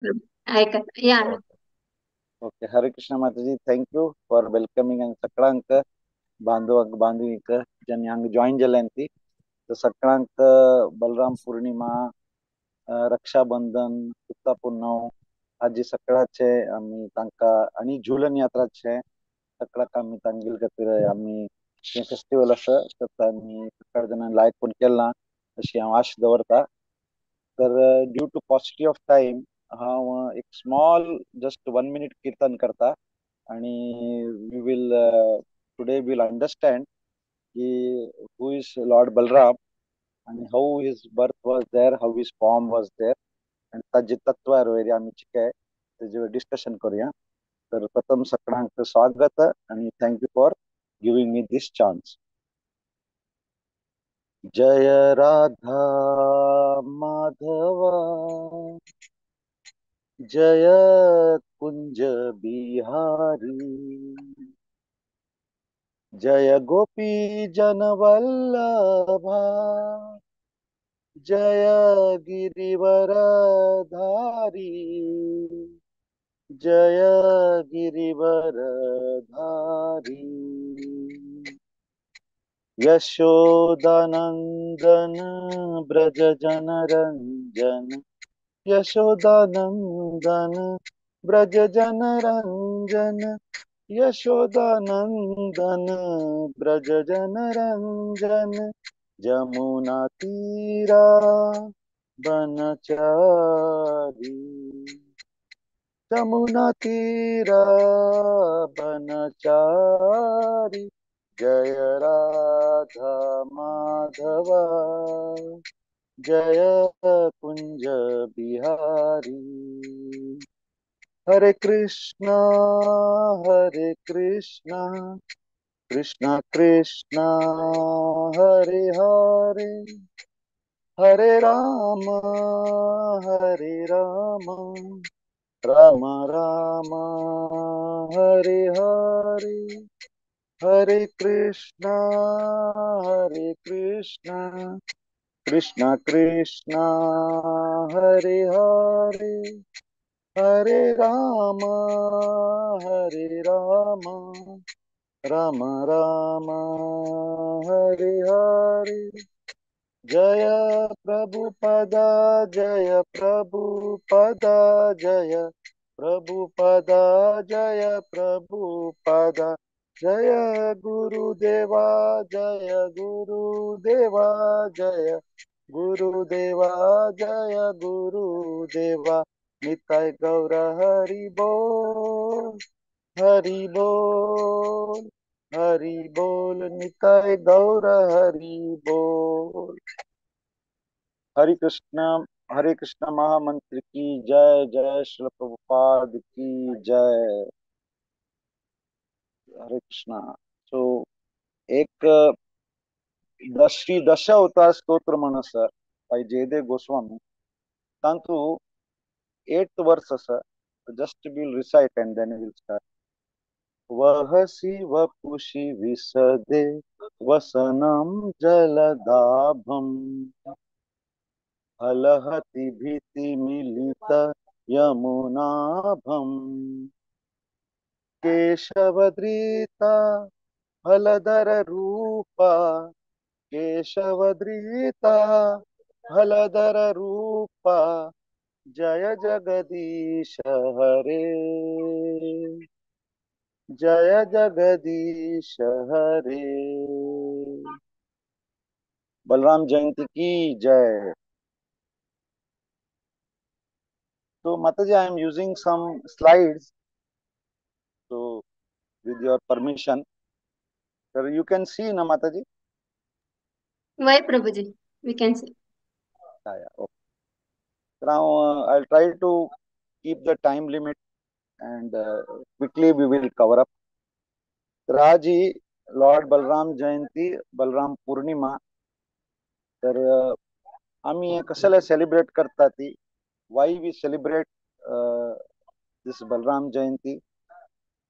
आयकत या. ओके, हरे कृष्ण माताजी, thank you for welcoming आनी सगळ्यांक बांधवांक बांधवींक ज्यांनी हांगा जॉईन जाल्यान ती. तर सगळ्यांक बलराम पूर्णिमा, रक्षाबंधन, कुत्ता पुन्नव आजी सगळ्याचे आमी तांकां आनी झुलन यात्राचे सगळ्याक आमी तांगेले खातीर आमी हें फेस्टिवल आसा तर आमी सगळ्या जाणांनी लायक पण केलां अशी हांव आश दवरता. तर due to paucity of time हांव एक स्मॉल जस्ट 1 मिनिट कीर्तन करता आणि we will today will understand की who is Lord Balram आणि how his birth was there, how his form was there आणि ताजे तत्वार वयर आमी चिके तेजे डिस्कशन करूया. तर प्रथम सगळ्यांक स्वागत आणि thank you for giving me this chance. Jai Radha Madhava, Jai Kunj Bihari, Jai Gopi Jan Vallabha, Jai Girivaradhari, Jai Girivaradhari. Yashodanandan Braj Jan Ranjan, Yashodanandan Braj Jan Ranjan, Yashodanandan Braj Jan Ranjan, Jamuna तीरा बनचारी, जमुना तीरा बनचारी, जय राधा माधवा, जय कुंज बिहारी। हरे कृष्णा हरे कृष्णा, कृष्णा कृष्णा हरे हरे, हरे राम हरे राम, राम राम हरे हरे, हरे कृष्णा हरे कृष्णा, कृष्णा कृष्णा हरे हरे, हरे राम हरे राम, राम राम हरे हरे। जय प्रभुपदा जय प्रभुपदा जय प्रभुपदा जय प्रभुपदा, जय गुरुदेवा जय गुरुदेवा जय गुरुदेवा जय गुरुदेवा। निताय गौर हरि बोल हरि बोल हरि बोल, निताय गौर हरि बोल। हरे कृष्णा हरे कृष्णा महामंत्र की जय, जय श्रील प्रभुपाद की जय। हरे कृष्णा। सो एक श्री दश अवतार स्तोत्र म्हण आसा बाय जयदेव गोस्वामी, तांतू 8th verse आसा, just will recite and then will start. वहसि वपुषि विसदे वसनं जलदाभं, हलहति भीति मिलित यमुनाभं, केशवद्रीता हलधर रूपा, केशवद्रीता हलधर रूपा, जय जगदीश हरे, जय जगदीश हरे। बलराम जयंती की जय। तो माताजी, I am using some slides, so with your permission, sir, you can see na Mataji? Why Prabhuji, we can see. Yeah, okay. Now I'll try to keep the time limit and quickly we will cover up. Raji, Lord Balram Jayanti, Balram Purnima, तर आम्ही कशाला celebrate करता ती, why we celebrate this Balram Jayanti,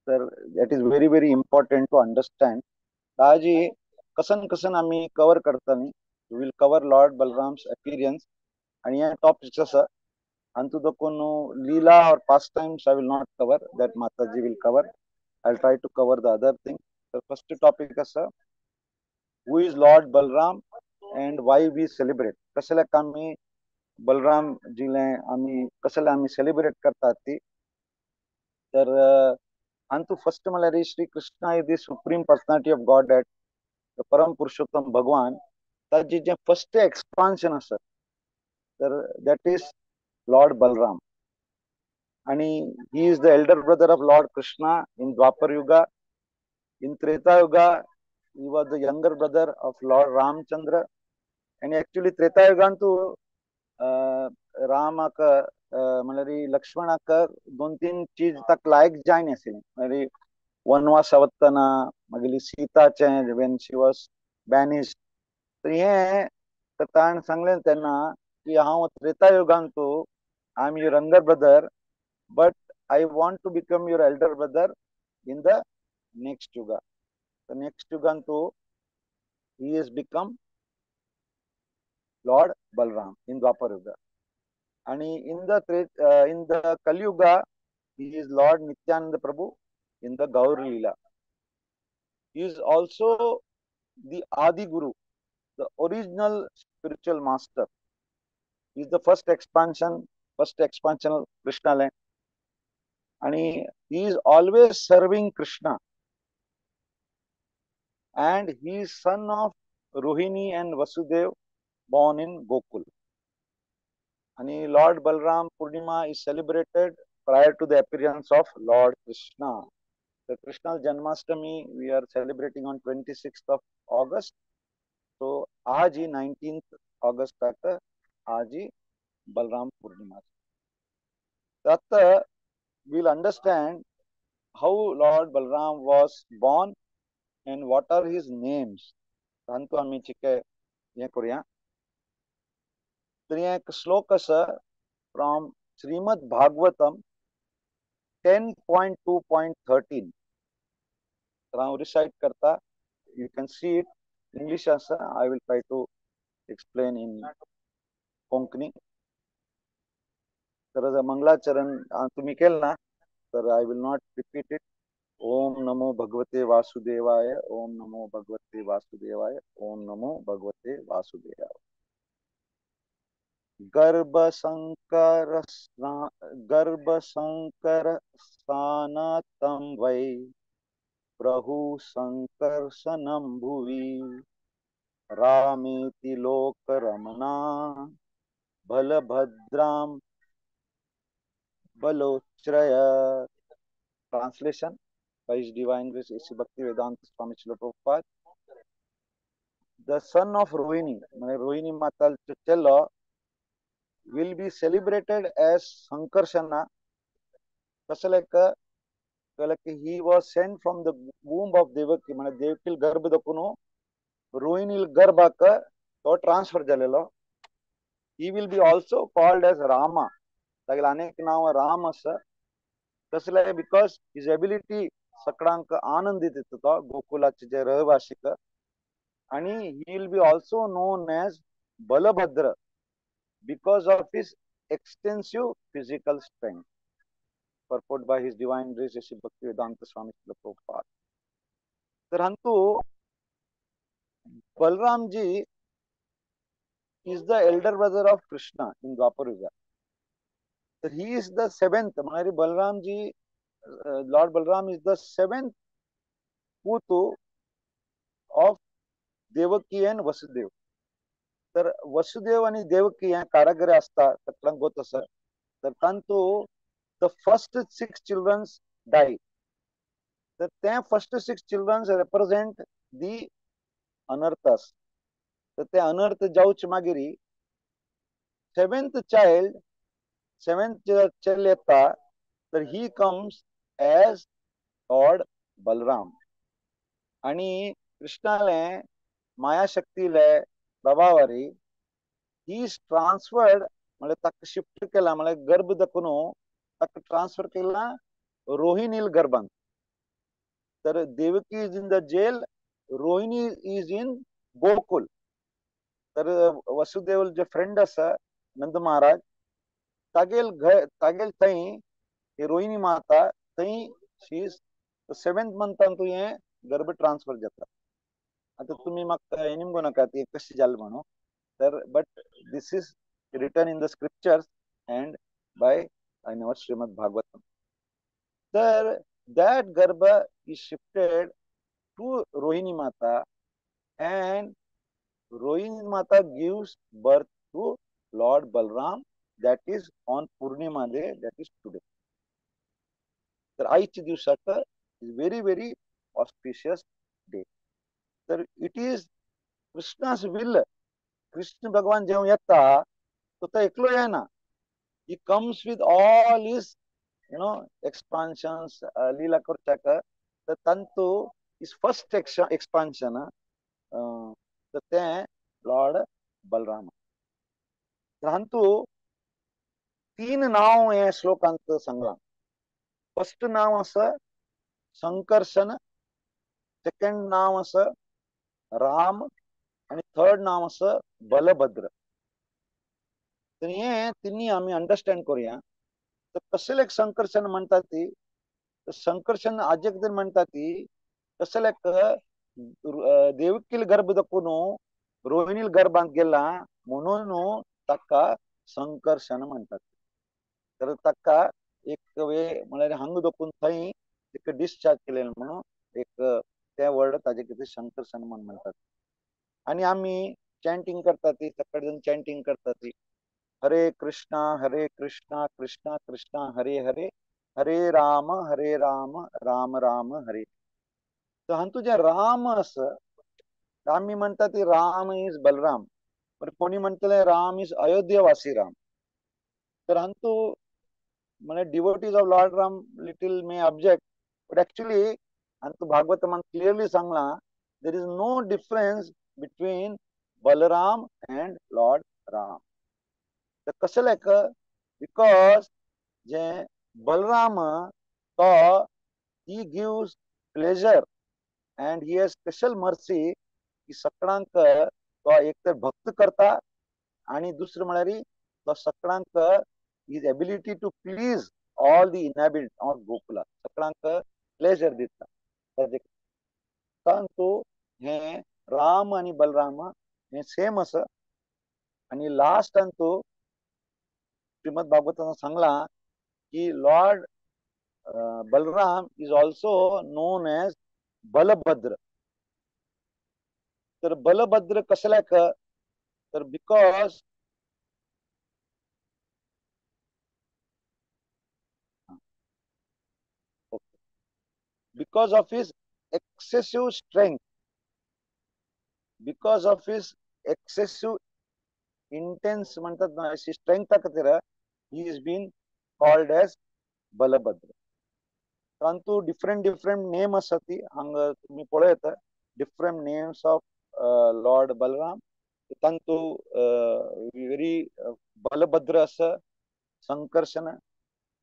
तर that is very very important to understand. Raji कसन कसन आम्ही cover करता न्ही, we will cover Lord Balram's appearance आणि हे टॉपिक्स आसा. अंतु देखून लीला और pastimes I will not cover, that Mataji will cover. I will try to cover the other thing. तर फर्स्ट टॉपिक आसा who is Lord Balaram and why we celebrate. कसल्याक आमी बलराम जीले आमी कसले आमी सेलिब्रेट करतात ती. तर अंतु फर्स्ट म्हणल्यार Shri Krishna is the supreme personality of Godhead, Param Purushottam Bhagwan. ताजी जें फर्स्ट एक्सपान्शन आसा तर that is Lord Balram. आणि he is the elder brother of Lord Krishna in Dwapar Yuga. In Treta Yuga he was the younger brother of Lord Ramachandra. आनी actually Treta युगांतू रामाक म्हणल्यार लक्ष्मणाक दोन तीन चीज ताका लायक जायना आशिल्लें. म्हणल्यार वनवासा वतना मागीर सीताचें when she was banished. तर हें तर ताणें सांगलें तेन्ना की हांव Treta युगांतू I am your younger brother, but I want to become your elder brother in the next yuga. The next युगांतू he is become Lord Balaram in Dwapar Yuga. आणि in the Kaliyuga he is Lord Nityananda Prabhu in the Gaur Leela. He is also the Adi Guru, the original spiritual master. He is the first expansion Krishna. And he is always serving Krishna. And he is son of Rohini and Vasudev, born in Gokul. And Lord Balaram Purnima is celebrated prior to the appearance of Lord Krishna. The Krishna Janmashtami we are celebrating on 26th of August. So आज ही 19th August तक आज ही Balaram Purnima. That we will understand how Lord Balaram was born and what are his names. तांतू आमी चिके हें करुया. तर हें एक श्लोक आसा from Shrimad Bhagavatam 10.2.13. तर हांव रिसायट करता. You can see it English आसा. I will try to explain in Konkani. तर मंगलाचरण तुम्ही केलं ना तर I will not repeat it. Om नमो भगवते वासुदेवाय, ओम नमो भगवते वासुदेवाय, ओम नमो भगवते वासुदेवाय. गर्भ शंकर सानतम वै प्रभु संकर्षणं भुवि रामेति लोक रमणा बलभद्रां बलोच्रय. Translation by His Divine Grace A.C. Bhaktivedanta Swami Srila Prabhupada. The son of Rohini, Rohini Mata Chelo, will be celebrated as Sankarsana. Kasaleka, he was sent from the womb of Devaki, Devakil Garbha dakuno Rohinil Garbhaka to transfer jalelo. He will be also called as Rama. तागेले अनेक नाव राम आसा. कसले because his ability सगळ्यांक आनंद दिता तो गोकुलाचे जे रहिवासीक. आणि he will be also known as Balabhadra because of his extensive physical strength. Purport by His Divine Grace A.C. Bhaktivedanta Swami Srila Prabhupada. तर हंतु Balaramji is the elder brother of Krishna in Dwapar Yuga. So he is the seventh. Balaramji, Lord Balaram is the seventh putu of Devaki and Vasudev. तर वसुदेव आणि देवकी हे कारागृह असता सगळ्यांक गोत आसा. तर तांतू the first six childrens die. तर ते first six childrens represent the anarthas. तर ते अनर्थ जावचे मागीर सेवेंथ चाइल्ड, सेवेंथ चल येता तर he comes as Lord Balaram. आणि कृष्णाले मायाशक्तीले प्रभावारी he is transferred, म्हळ्यार ताका शिफ्ट केला, म्हळ्यार गर्भ दाखून ताका ट्रान्सफर केला रोहिणील गर्भान. तर Devaki is in the jail, Rohini is in Gokul. तर वसुदेव जे फ्रेंड आसा नंद महाराज, तागेल तागेल थंय रोहिणी माता थंय शी is seventh मंथान तूं हें गर्भ ट्रान्सफर जाता. आतां तुमी म्हाका हें निमगो नाका ती कशी जाली म्हणून तर, but this is written in the scriptures and by in our Shrimad Bhagavatam. तर that garbha is shifted to Rohini Mata and Rohini Mata gives birth to Lord Balram, that is on Purnima day, that is today. तर आयच्या दिवसाक is very very auspicious day. तर it is Krishna's will. Krishna भगवान जेव्हा येता तो तो एकलो येना, he comes with all his you know expansions लीला करच्याक. तर तांतू his first expansion तर तें लॉर्ड बलराम. तर हांतू तीन नांव हे श्लोकांत सांगलां. फर्स्ट नांव आसा संकर्षण, सेकंड नांव आसा राम आनी थर्ड नांव आसा बलभद्र. तर हे तिन्ही आमी अंडरस्टँड करूया. तर कसलेक संकर्षण म्हणटा ती, तर संकर्षण आजे खातीर म्हणटा ती कसलेक देवकील गर्भ दाखोवन रोहिणील गर्भांत गेला म्हणून ताका संकर्षण म्हणटात. तर ताका एक वे म्हळ्यार हांगा दाखोवन थंय एक डिस्चार्ज केलें म्हणून एक तें वर्ड ताजे खातीर संकर्षण म्हण म्हणटात. आनी आमी चॅन्टींग करता ती, सगळे जाण चॅन्टींग करता ती, हरे कृष्णा कृष्णा कृष्णा हरे हरे, हरे राम राम राम हरे. तर हातूंत जें राम आसा, आमी म्हणटा ती राम is Balram, पण कोणी म्हणटले राम is अयोध्यवासी राम. तर हातूंत म्हळ्यार devotees of Lord Ram little may object, but actually हातूंत भागवतमान क्लियरली सांगलां there is no difference between Balram and Lord Ram. तर कसलेक because जे बलराम तो he gives pleasure and he has special mercy की सगळ्यांक तो एक तर भक्त करता आणि दुसरं म्हळ्यार तो सगळ्यांक his ability to please all the inhabitants of Gokula, सगळ्यांक प्लेजर दिता. तांतू हे राम आणि बलराम हे सेम आसा. आणि लास्टान तो श्रीमद भागवतान सांगला की Lord Balram is also known as Balabhadra. तर बलभद्र कसल्याक तर because because of his excessive strength, because of his excessive intense म्हणतात ना अशी स्ट्रेंथ खातीर he is been called as Balabhadra. तांतू different different name आसा ती हांगा तुमी पळयता, different names of Lord Balram. तांतू व्हेरी बलभद्र आसा, संकर्षण,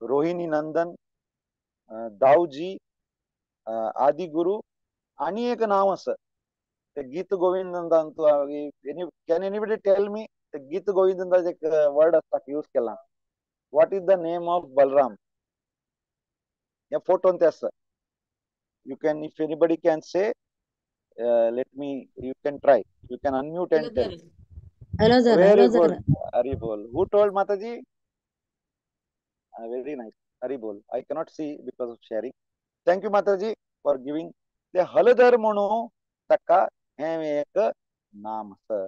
रोहिणी नंदन, दावजी, आदिगुरु आनी एक नांव आसा ते गीत गोविंदांतू. Can anybody tell me ते गीत गोविंदाचें एक वर्ड आसता यूज केला, what is the name of Balram? ह्या फोटोन ते आसा. You can, if anybody can say, let me, you can try, you can unmute and tell. Hello. Very good, Hari bol. Who told Mataji? Very nice, Hari bol. I cannot see because of sharing. Thank you Mataji for giving. ते हलधर म्हणून ताका हें एक नाम आसा.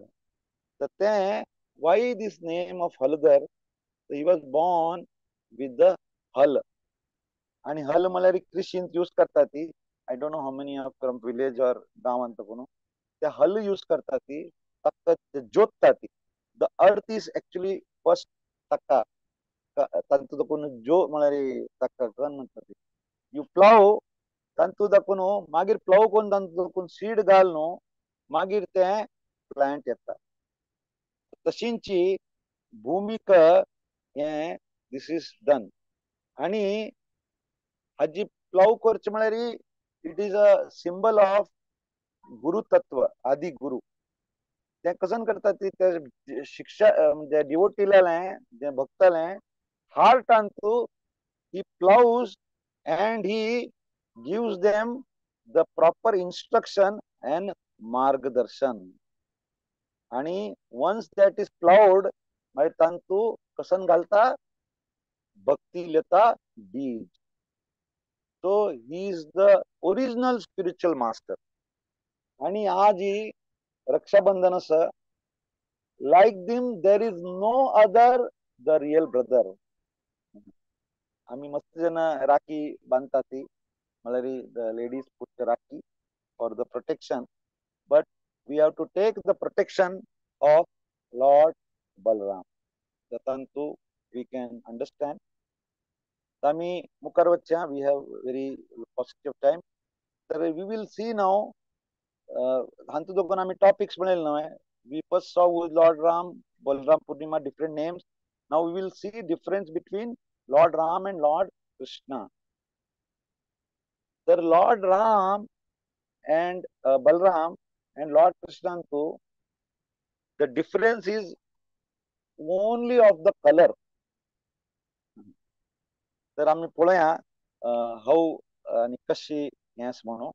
तर तें why this name of Haladhar? He was born with the हल. आनी हल म्हळ्यार कृषींत यूज करता ती. I don't know how many of from village or गांवांत कोण ते हल यूज करता ती, ताका जोडटा ती. The earth is actually first ताका तांतू दाखोवन जो म्हळ्यार ताका कन म्हणटा ती you plough, तांतू दाखोवन मागीर प्लाव करून तांतू दाखोवन सीड घाल न्हू, मागीर तें प्लांट येता. तशींची भुमिका हें this is done. आनी हाजी प्लाव करचें म्हळ्यार it is a symbol of guru tattva, Adi Guru. तें कसन करता ती ते शिक्षा म्हणजे डिवोटीले जे भक्ताले हार्टांतू he ploughs and he gives them the proper instruction and मार्गदर्शन. आणि वन्स that is ploughed मागीर तांतू कसन घालता भक्ती लता बीज. So he is the original spiritual master. आणि आज ही रक्षाबंधन आसा, like them there is no other the real brother. आमी मस्त जण राखी बांदता ती, म्हळ्यार the ladies put the rakhi for the protection, but we have to take the protection of Lord Balram. तातूंत we can understand. आमी मुखार वचया, we have very positive time. तर we will see नाव, हातूंत दोगान आमी टॉपिक्स म्हणले न्हय. We first saw with Lord Ram, Balram Purnima, different names. Now we will see difference between Lord Ram and Lord Krishna. तर Lord Ram and Balram and Lord Krishna too, the difference is only of the color. तर आमी पळोवया हाव आनी कशी हें आसा म्हणून.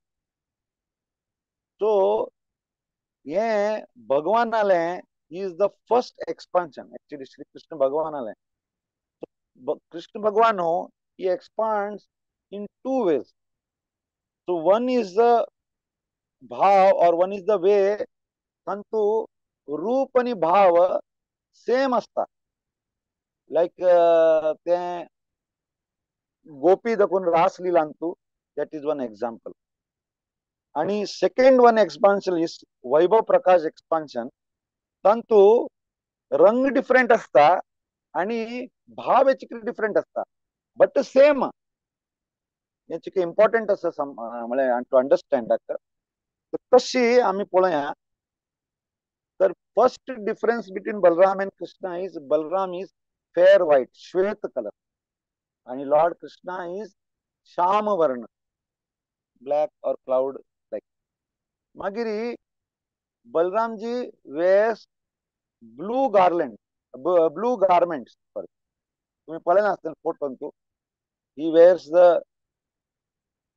So हें भगवानालें is the first expansion. Actually Shri Krishna भगवानालें, Krishna भगवान हो he expands in two ways. So one is the bhav or one is the way तांतू रूप आनी भाव सेम आसता. लायक तें गोपी दाखोवन रासलीलांतू, that is one example. आनी second one expansion is Vaibhav Prakash expansion. तांतू रंग different आसता आनी भाव हेचे कितें डिफरंट आसता, बट सेम. हें चिके इम्पॉर्टंट आसा म्हळ्यार टू अंडरस्टँड. कशी आमी पळोवया. तर first difference between Balram and Krishna is Balram is fair white, श्वेत कलर, आणि लॉर्ड कृष्णा is Shyam वर्ण, ब्लॅक और क्लाउड लायक. मागीर Balramji wears blue garland, blue garment, sorry तुम्ही पळयना आसतलें फोटोन तूं. He wears the,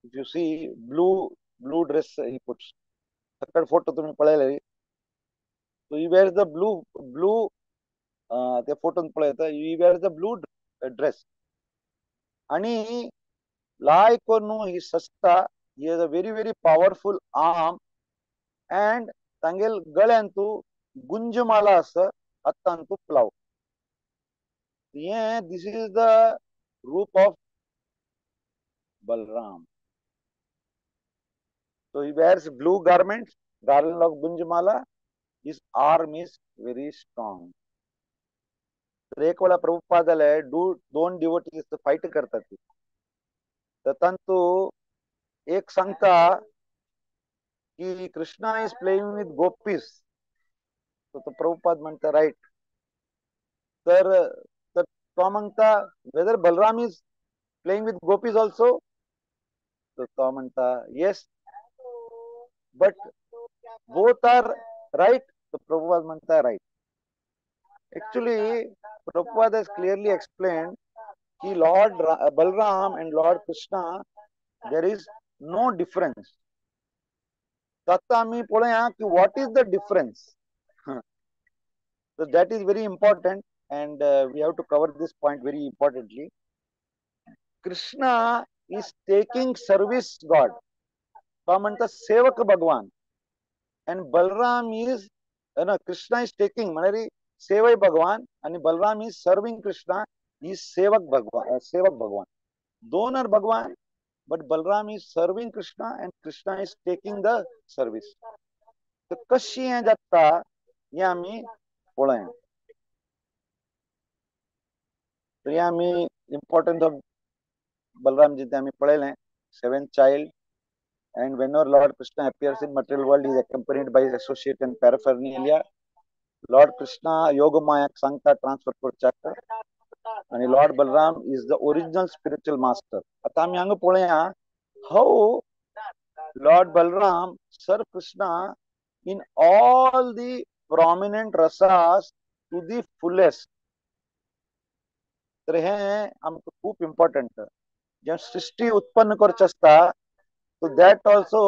if you see blue blue dress he puts. सकयल photo तुम्ही पळयले. So he wears the blue blue त्या फोटोन पळयता, he wears the blue dress. आणि लाय करून ही सस्ता, he has a very very powerful arm and तांगेल गळ्यांतू गुंजमाला आसा, हातांतू प्लाव. हें this is the roop of Balram. So he wears blue garments, garland of Gunjamala, his arm is very strong. तर एक वेळा प्रभुपाद आले, दोन डिवोटीज फाईट करतात ती. तर तांतू एक सांगता की Krishna is playing with gopis. तो प्रभुपाद म्हणता राईट. तर तर तो म्हणता whether Balram is playing with gopis also. तर तो म्हणता yes, but both are right. तर प्रभुपाद म्हणता right. Actually Prabhupada has clearly explained की Lord Balram and Lord Krishna there is no difference. आतां आमी पळोवया की what is the difference. So that is very important and we have to cover this point very importantly. Krishna is taking service God, तो म्हणटा सेवक भगवान, and Balram is Krishna is taking म्हळ्यार सेवय भगवान आणि Balram is serving Krishna, is sevak Bhagwan. Sevak Bhagwan दोन are Bhagwan, but Balram is serving Krishna and Krishna is taking the service. तर कशी हें जाता हें आमी पळोवया. तर हें आमी इम्पॉर्टन्स ऑफ बलरामजी तें आमी पळयलें. Seventh child, and whenever Lord Krishna appears in material world, he is accompanied by his associate and paraphernalia. Lord Krishna योगमायाक सांगता ट्रान्सफर करच्याक, आणि Lord Balram is the original spiritual master. आतां आमी हांगा पळोवया how Lord Balram serve Krishna in all the prominent rasas to the fullest. तर हें आमकां खूब इम्पॉर्टंट. जें सृश्टी उत्पन्न करचें आसता so that also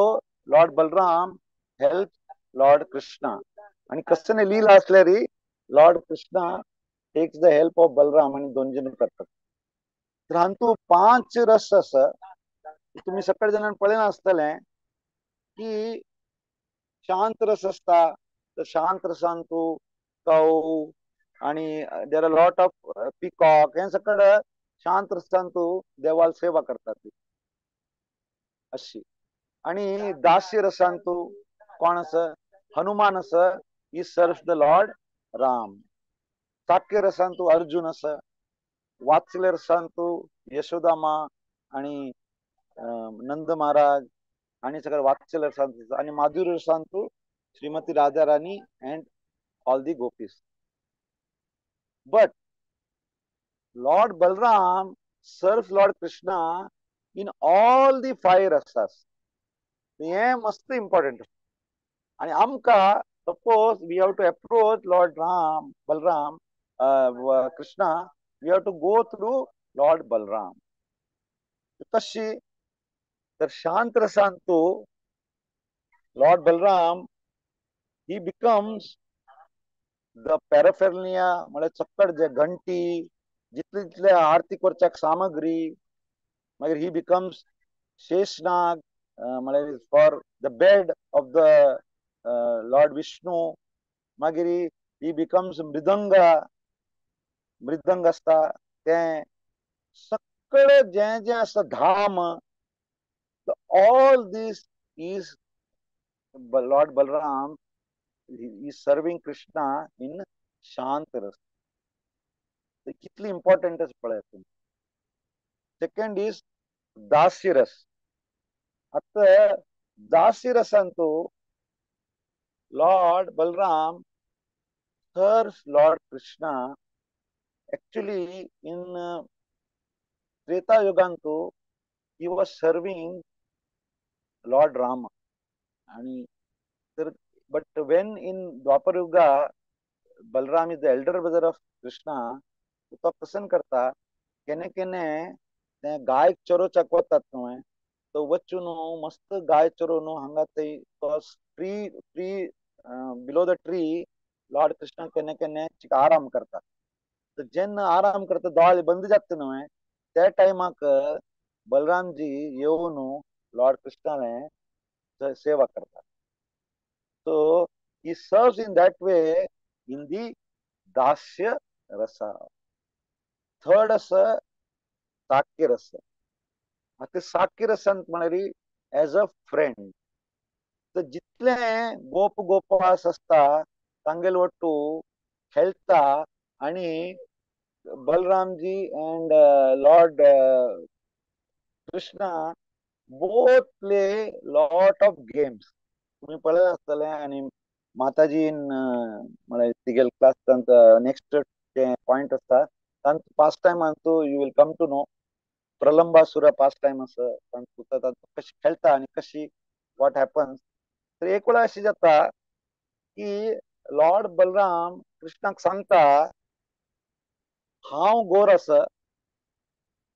Lord Balaram help Lord Krishna. आनी कसली लीला आसल्यार Lord Krishna takes the help of Balaram आनी दोन जण करतात. तर हातूंत 5 रस आसा. तुमी सगळे जाणांनी पळयलां आसतलें की शांत रस आसता. तर शांत रसान तूं कौ आनी there are lot of peacock हें सगळें शांत रसान तूं देवाल सेवा करतात ती अशी. आनी दास्य रसान तूं कोण आसा? हनुमान आसा, he serves the Lord Ram. Shakya रसान तूं अर्जुन आसा. वात्सल्य रसान तूं यशोदा माँ आनी नंद महाराज आनी सगळे वात्सल्य रसान. आनी माधुर्य रसान तूं Shrimati Radha Rani and all the gopis. But Lord Balaram serves Lord Krishna in all the 5 rasas. हें मस्त इम्पॉर्टंट. आनी आमकां suppose we have to approach Lord Ram, Balaram, Krishna, we have to go through Lord Balaram. कशी? तर शांत रसान तूं Lord Balaram he becomes the paraphernalia, म्हळ्यार चक्कड जे घंटी जितले जितले आरती करच्याक सामग्री. मागीर he becomes Sheshnag, म्हळ्यार for the bed of the Lord Vishnu. मागीर he becomes मृदंग, मृदंग आसता तें सगळें जें जें आसता धाम, all this is Lord Balaram is serving Krishna in Shanta rasa. कितली इम्पॉर्टंट आसा पळयात तुमी. सेकंड is दास्य रस. आतां दास्य रसान तूं Lord Balaram serves Lord Krishna. Actually in Treta युगांतु he was serving Lord Rama. आणि तर but when in Dwapar Yuga Balaram is the elder brother of Krishna, तो पसंद करता केने केने ते गाय चरोवच्याक वतात न्हय, तो वचून मस्त गाय चरोवन हांगा थंय तो tree tree below the tree Lord Krishna केन्ना केन्ना आराम करता. तर जेन्ना आराम करता दोळे बंद जाता न्हय त्या टायमाक बलरामजी येवन लॉर्ड कृष्णाले सेवा करता. So he serves in that way in the dasya rasa. Third आसा साक्य रस. आतां साक्य रसांत म्हळ्यार एज अ फ्रेंड. तर जितले गोप गोपास आसता तांगेल वट्टू खेळटा आनी Balaramji and Lord Krishna both play lot of games. तुमी पळयलां आसतलें. आनी माताजीन म्हळ्यार तिगेल क्लास तांचो नेक्स्ट ते पॉयंट आसता तांचो पास टायमान तूं you will come to know Pralambasura pass time आसा तांचो कशी खेळटा आनी कशी what happens. तर एक वेळा अशें जाता की लॉर्ड बलराम कृष्णाक सांगता हांव गोर आसा,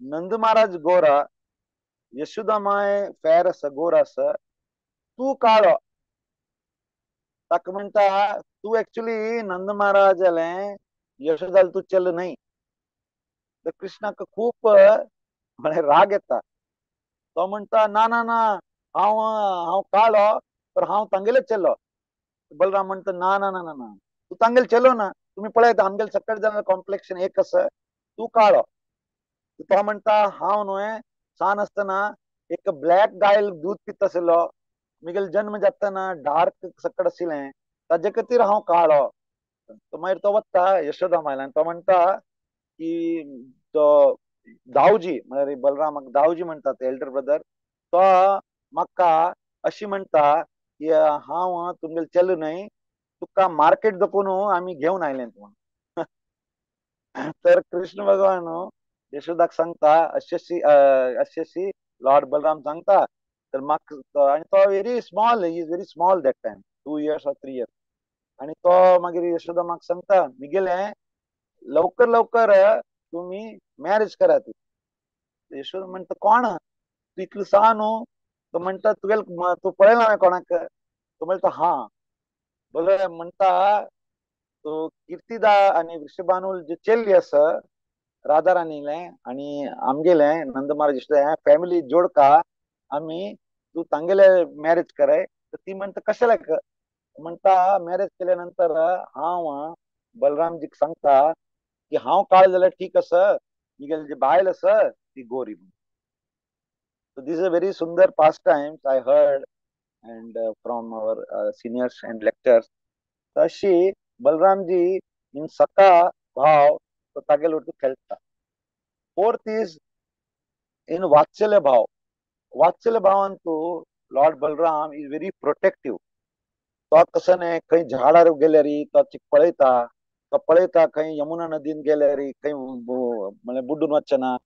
नंद महाराज गोरा, यशोदा माय फेर आसा गोर आसा, तूं काळो. ताका म्हणटा तूं एक्चुली नंद महाराजालें यशोदाल तूं चल न्हय. तर कृष्णाक खूब म्हळ्यार राग येता. तो म्हणटा ना ना ना हांव हांव काळो तर हांव तांगेलेच चेलो. बलराम म्हणटा ना ना ना ना ना तूं तांगेले चेलो ना, तुमी पळयता आमगेले सगळे जाण कॉम्प्लेक्शन एक आसा, तूं काळो. तो म्हणटा हांव न्हय सान आसतना एक ब्लॅक गायल दूद पिता आशिल्लो, मिगेल जन्म जातना डार्क सकड आशिल्लें ताजे खातीर हांव काळो. तो मागीर तो वता यशोदा मायल्यान, तो म्हणटा की तो दावजी म्हळ्यार बलरामाक दावजी म्हणटात एल्डर ब्रदर, तो म्हाका अशी म्हणटा की हांव तुमगेले चेलो न्हय, तुका मार्केट दाखोवन आमी घेवन आयले म्हणून. तर कृष्ण भगवान यशोदाक सांगता अशी अशी अशी अशी लॉर्ड बलराम सांगता. तर म्हाका आनी तो very small, he is very small that time, 2 years or 3 years. आनी तो मागीर यशोदा म्हाका सांगता मिगेले लवकर लवकर तुमी मॅरेज करात. यशोदा म्हणटा कोण तूं इतलो सा न्हू. तो म्हणटा तुगेले तूं पळयला हांवें कोणाक. तो म्हणटा हां बरें. म्हणटा तो कीर्तिदा आनी वृषभानू जे चेल्ली आसा राधा राणीलें आनी आमगेलें नंद महाराज यशोदा फॅमिली जोडका आमी तूं तांगेले मॅरेज कराय. तर ती म्हणटा कशें. म्हणटा मॅरेज केल्या नंतर हांव बलरामजीक सांगता की हांव काळ जाल्यार ठीक आसा, मिगेली जी बायल आसा ती गोरी. So this is a very sundar pastimes I heard and from our seniors and lecturers. अशी बलरामजी इन सखा भाव तो तागेले वटेन खेळटा. फोर्थ is in वात्सल्य भाव. वात्सल्य भावान तूं Lord Balaram is very protective. तो कसो न्ही खंय झाडार गेल्यार तो पळयता, तो पळयता खंय यमुना नदीन गेल्यार खंय म्हणल्यार बुडून वचना.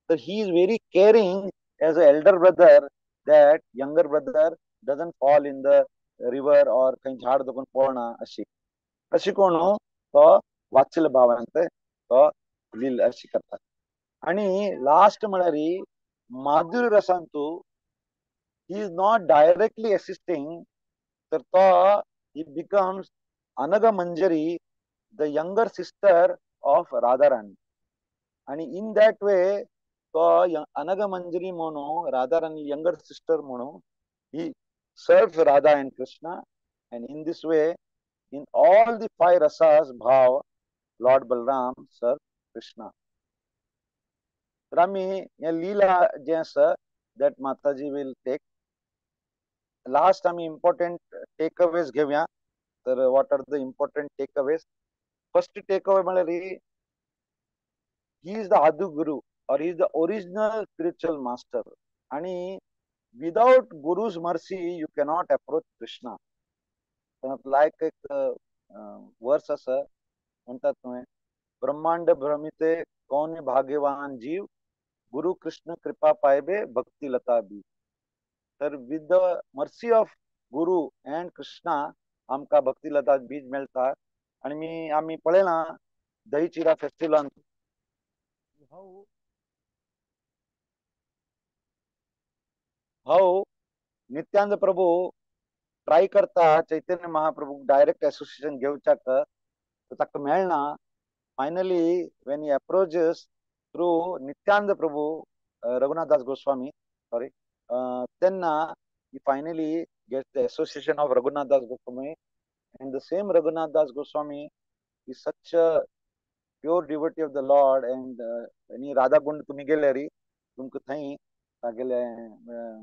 तर he is very caring as a elder brother that younger brother doesn't fall in the river or खंय झाड दखून पळना. अशी अशी कोण तो वात्सल्य भावांत तो लील अशी करता. आनी लास्ट म्हळ्यार माधुर्य रसांतू he is not directly assisting, तर तो he becomes Anaga Manjari, the younger sister of Radharani. आनी इन that way तो अनघ मंजरी म्हणून राधाराणी यंगर सिस्टर म्हणून he serves Radha and Krishna. And in this way in all the five rasas bhava Lord Balaram serve Krishna. तर आमी हे लीला जें आसा that Mataji will take. Last आमी इम्पॉर्टंट टेकअवेज घेवया. तर what are the important takeaways? First takeaway म्हळ्यार he is the Adi Guru or he is the original spiritual master. आणि without Guru's mercy you cannot approach Krishna. Like एक वर्स आसा म्हणटात न्हय, ब्रह्मांड भ्रमिते कोण भाग्यवान जीव, गुरु कृष्ण कृपा पायबे भक्ती लता बी. तर with the mercy of Guru and Krishna आमकां भक्ती लता बीज मेळटा. आनी आमी पळयलां दही चिरा फेस्टिवलान हांव नित्यानंद प्रभू ट्राय करता चैतन्य महाप्रभू डायरेक्ट एसोसिएशन घेवच्याक, तर ताका मेळना. Finally when he approaches through Nityananda Prabhu Raghunath Das Goswami sorry, तेन्ना he finally gets the association of Raghunath Das Goswami. And the same Raghunath Das Goswami is such a pure devotee of the Lord. And आनी राधा कुंड तुमी गेल्यार तुमकां थंय तागेले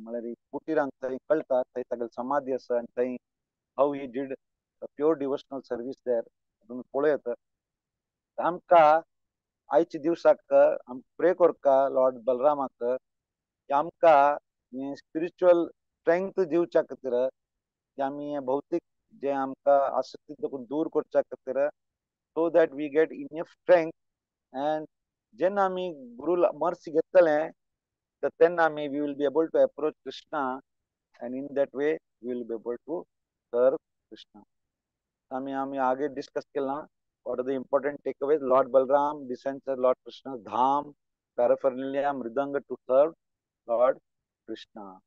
म्हळ्यार कुटीरांत थंय कळटा, थंय तागेली समाधी आसा आनी थंय how he did pure devotional service there तुमी पळयत. आमकां आयच्या दिवसाक आमकां प्रे करता लॉर्ड बलरामाक की आमकां हें स्पिरिच्युअल स्ट्रेंथ दिवच्या खातीर, की आमी हें भौतीक जें आमकां आसक्ती देखून दूर करच्या खातीर, so that we get enough strength. And जेन्ना आमी गुरू मर्सी घेतले तर तेन्ना आमी we will be able to approach Krishna and in that way we will be able to serve Krishna. आमी आमी आगे डिस्कस केलां what are the important takeaways. Lord Balaram descends at Lord Krishna's dham, paraphernalia, mridanga to serve Lord Krishna.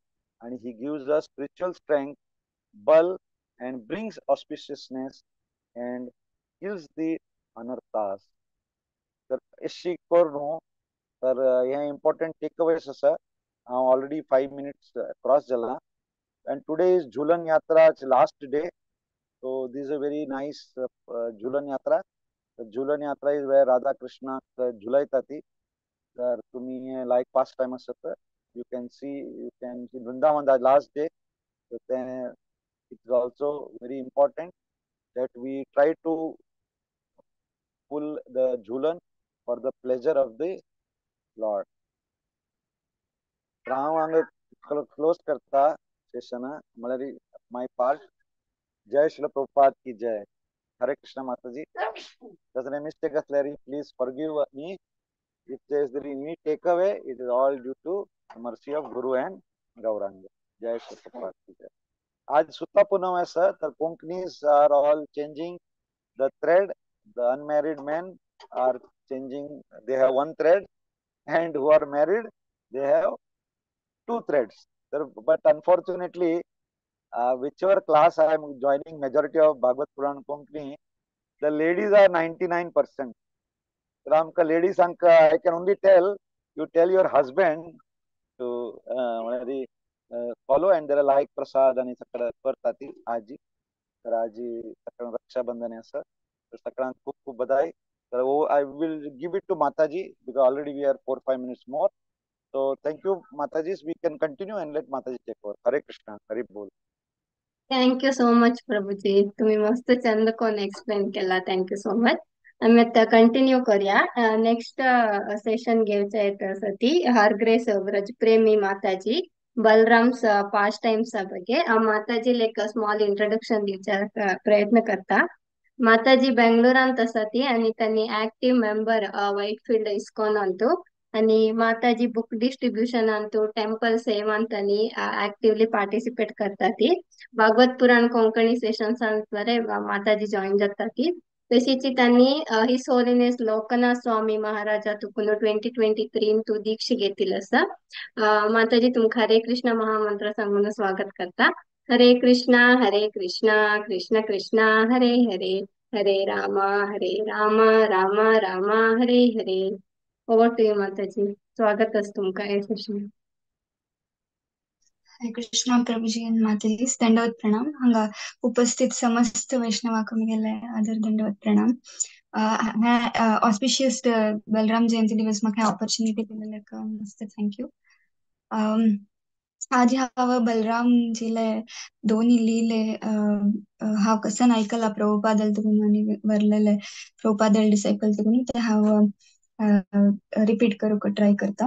And he gives us spiritual strength, bal, and brings auspiciousness and kills the anarthas. तर अशी करून तर हे important takeaways आसा. हांव already 5 minutes cross जाला. And today is Jhulan Yatra last day. So this is a very nice Jhulan Yatra. Jhulan Yatra is where Radha Krishna झुलयता ती. तर तुमी लायक पास टायम आसत you can see Vrindavan last day. तें it is also very important that we try to pull the Jhulan for the pleasure of the Lord. हांव हांगा close करता सेशन म्हळ्यार my part. जय श्रील प्रभुपाद की जय. हरे कृष्ण माताजी. तसले mistake असल्यार please forgive me. If there is any take away it is all due to mercy of Guru and Gauranga. जय श्री प्रभुपाद की जय. आज सुता पुनव आसा तर Konkanis are all changing the thread. The unmarried men are changing, they have one thread, and who are married, they have two threads. But unfortunately, whichever class I am joining, majority of Bhagavad Puran Konkani, the ladies are 99%. तर आमकां लेडीजांक I can only tell, you tell your husband to म्हळ्यार follow and there like प्रसाद आनी सगळं करता ती आजी. तर आजी सगळ्यांक रक्षाबंधन आसा, तर सगळ्यांक खूब खूब बधाई. तर I will give it to Mataji because already we are 4-5 minutes more. So thank you Mataji, we can continue and let Mataji take over. Hare Krishna, Hari बोल. Thank you so much Prabhuji, तुम्ही मस्त चंद कोण explain केला. Thank you so much. आमी आतां continue करूया. Next Seshan घेवचे आसा ती हर ग्रेस व्रजप्रेमी माताजी बलराम पास्ट टाइम्स ಬಗ್ಗೆ. माताजी एक स्मॉल इंट्रोडक्शन दिवचा प्रयत्न करता. माताजी बेंगलोरांत आसा ती आनी तांणी active member white field ISKCON अंतू आनी माताजी बुक डिस्ट्रीब्युशन अंतू टेम्पल सेवांत तांणी ऍक्टिव्हली पार्टिसिपेट करता ती. भागवत पुराण कोंकणी सेशन्सांत माताजी जॉईन जाता ती. तशीच तांणी his holiness Loknath स्वामी महाराजा तुकून 2023 तू दीक्ष घेतील आसा. माताजी तुमकां हरे कृष्ण महामंत्र सांगून स्वागत करता. हरे कृष्णा हरे कृष्णा कृष्ण कृष्णा हरे हरे, हरे रामा हरे Rama Rama Rama Hare Hare. Over two you माताजी, स्वागत आसा तुमकां हे सेशन. हरे कृष्णा प्रभुजी आणि माताजी, दंडवत प्रणाम. हांगा उपस्थित समस्त वैष्णवाक गेले आदर दंडवत प्रणाम. ऑस्पिशियस बलराम जयंती दिवस म्हाका ऑपॉर्च्युनिटी दिलेले मस्त thank you. आज हांव बलराम जीले दोन्ही लीले हांव कसन आयकला प्रभुपादल तुकून आनी वरलेले प्रभुपादल डिसायपल तुकून, ते हांव रिपीट करूंक ट्राय करता.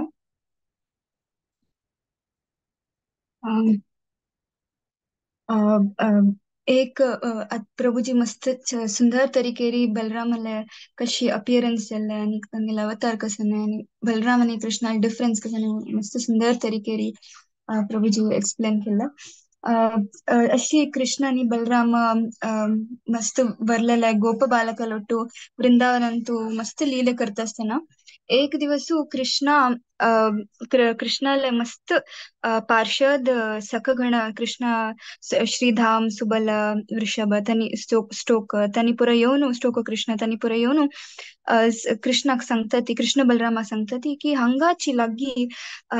एक प्रभुजी मस्त सुंदर तरीकेरी बलरामले कशी अपियरन्स जाल्ले आनी तांगेले अवतार कसन आनी बलराम आनी कृष्णा डिफरन्स कसन मस्त सुंदर तरीकेरी प्रभुजी एक्सप्लेन केला. अशी कृष्ण आनी बलराम मस्त वरलेले गोप बालकलोटू वृंदावनांतू मस्त लीले करता आसतना एक दिवस कृष्णा कृष्णाले मस्त पार्षद सखगण कृष्णा श्रीधाम सुबल वृषभ तांणी स्टोक तांणी पुरो येवन स्टोक कृष्ण तांणी पुरो येवन कृष्णाक सांगता ती, कृष्ण बलरामाक सांगता ती की हांगाची लागीं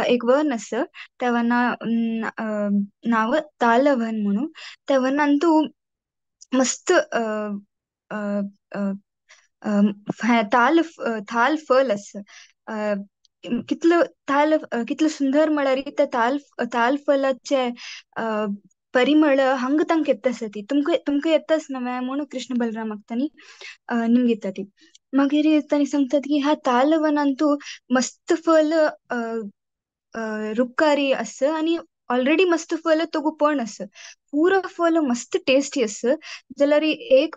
एक वन आसा त्या वना नांव तालवन म्हणून, त्या वनांतू मस्त ताल थाल फल आसा. कितलो ताल कितलो सुंदर म्हळ्यार त्या ताल ताल फलाचे परिमळ हांगा तांकां येता आसा ती तुमकां तुमकां येताच नव्या म्हणून कृष्ण बलरामाक तांणी निमगिता ती. मागीर तांणी सांगतात की ह्या तालवनांतू मस्त फल रुक्कारी आसा आनी ऑलरेडी मस्त फल तोगू पण आसा, पुरो फल मस्त टेस्टी आसा, जाल्यार एक